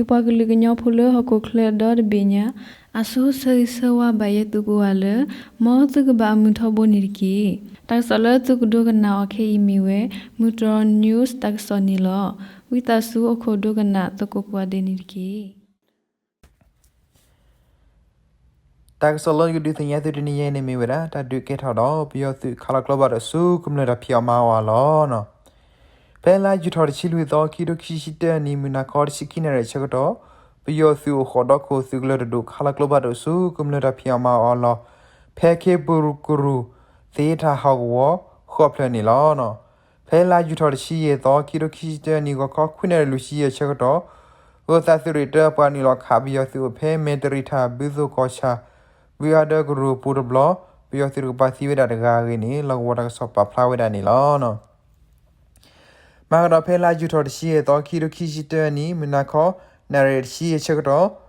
ပှၤကလုာ်ကညီဖိလၢဟီၣ်ခိၣ်ချၢဒီတဘ့ၣ်ညါ အဆိဆၢဂ့ၤဆၢဝါဘၣ်ယဲသုကိးဂၤလၢ မ်သုကဘၣ်အမုာ်ထီဘိန့ၣ်တက့ၢ်. တၢ်ကစီၣ်လၢသုကဒိကနၣ်အီၤခဲအံၤမ့ၢ်ဝဲ မုၢ်တြီၢ် news တၢ်ကစီၣ်န့ၣ်လီၤ. ဝံသးစူၤအိၣ်ခိးဒိကနၣ်သကိးကိးဂၤဒဲးန့ၣ်တက့ၢ်. တၢ်ကစီၣ်လၢယကဒုးသ့ၣ်ညါသုတနံၤညါအံၤန့ၣ်မ့ၢ်ဝဲဒၣ် တၢ်ဒုးကဲထီၣ်ဒီး ပယီၤသုးခးလီၤကျိဖးဒိၣ်ဆူကမျၢၢ်တၢ်ဖံးအီၣ်မၤအီၣ်အလီၢ်န့ၣ်လီၤ. ဖဲလါယူၤထီၣ်တဆံလွံၢ်သီ ခံကထိခံဆံတၢနံၣ် မုၢ်နၤခီတဆံခံနၣ်ရံၣ်အဆၢကတီၢ် ပယီၤသုးအိၣ်ဃီၣ်ဒီခိၣ်သုးကလၢၤတဒူၣ် ခးလီၤကျိဖးဒိၣ်ဆူကမျၢၢ်တၢ်ဖံးအီၣ်မၤအီၣ်အလီၢ် ဖဲခ့ပူၤကရူၢ် သ့တၢ်ဟီၣ်ကဝီၤဃိးဖျၢၣ်န့ၣ်လီၤ. ဖဲလါယူၤထီၣ်တဆံယဲၢ်သီ ခံကထိခံဆံတၢနံၣ် ဂီၤခီခွံနၣ်ရံၣ်လွံၢ်ဆံယဲၢ်ဆၢကတီၢ် ဂၢၤသးသုးရ့ၣ်တၢအပှၤနုာ်လီၤခးပယီၤသုးအိၣ်ဖဲမဲၢ်တရံးထၣ် ဘုသိၣ်ကီၢ်ဆၣ် ဘုအါဒၢကရူၢ်အပူၤတဘျီ ပယီၤသုးတကပၤသံဝဲဒၣ်တဂၤအဂ့ၢ်န့ၣ် လီၢ်ကဝီၤတၢ်ကစီၣ်ပာ်ဖျါဝဲဒၣ်န့ၣ်လီၤ. မၤကဒီးဖဲလါယူၤထီၣ်တဆံယဲၢ်သီ ခံကထိခံဆံတၢနံၣ် မုၢ်နၤခီ နၣ်ရံၣ်တဆံယဲၢ်ဆၢကတီၢ်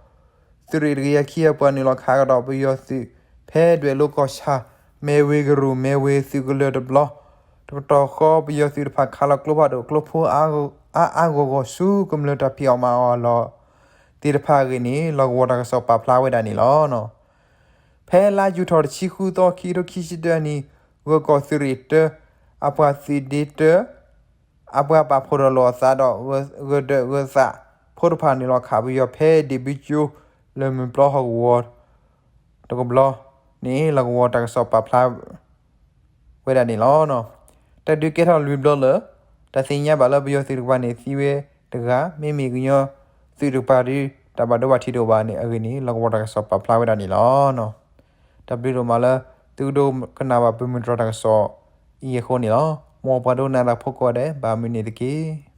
သုးရ့ၣ်တကယၤခံအပှၤနုာ်လီၤခးကဒီးပယီၤသုး ဖဲဒွဲၣ်လိၤကီၢ်ဆၣ် မဲၢ်ဝ့ၤကရူၢ် မဲၢ်ဝ့ၤသုးကလၢၤတဘျီ တကတီၢ်ဃီ ပယီၤသုးတဖၣ်ခးလီၤကျိဖးဒိၣ်ကျိဖိအါအါဂီၢ်ဂီၢ်ဆူကမျၢၢ်တၢ်ဖံးအီၣ်မၤအီၣ်အလီၢ်သ့ၣ်တဖၣ်အဂ့ၢ်န့ၣ် လီၢ်ကဝီၤတၢ်ကစီၣ်ပာ်ဖျါဝဲဒၣ်န့ၣ်လီၤ. ဖဲလါယူၤထီၣ်တဆံဃုသီ ခံကထိခံဆံတၢနံၣ် ဂၢၤကီၢ်သုးရ့ၣ်တၢ အပှၤသုးဒ့တၢ အပှၤပာ်ဖှိၣ်ဒီးလိာ်အသးဒီး ဂၢၤဒၢးဂၢၤသးဖိတဖၣ်နုာ်လီၤခးပယီၤဖဲဒံၣ်ဘုကၠိ လၢမုၢ်ပျီဟီၣ်ကဝီၤတကဘျီန့ၣ် လီၢ်ကဝီၤတၢ်ကစီၣ်ပာ်ဖျါဝဲဒၣ်န့ၣ်လီၤ. တၢ်ဒုးကဲထီၣ်လွံၢ်ဘျီလၢ တၢ်သ့ၣ်ညါဘၣ်လၢပယီၤသုးတကပၤန့ၣ်သံဝဲတဂၤ မ့မ့ၢ်ကညီသုးတကပၤဒီး တၢ်ဘၣ်ဒိဘၣ်ထံးတအိၣ်ဘၣ်န့ၣ်အဂ့ၢ်န့ၣ် လီၢ်ကဝီၤတၢ်ကစီၣ်ပာ်ဖျါဝဲဒၣ်န့ၣ်လီၤ. တၢ်ဘျုးဒိၣ်မးလၢ သုကဒိကနၣ်ဘၣ်ပမုၢ်တြီၢ်တၢ်ကစီၣ်အံၤအဃိန့ၣ်လီၤ. မ်ပှၤဒိကနၣ်တၢ်ဖိကိးဂၤဒဲး ဘၣ်မုာ်န့ၣ်တက့ၢ်.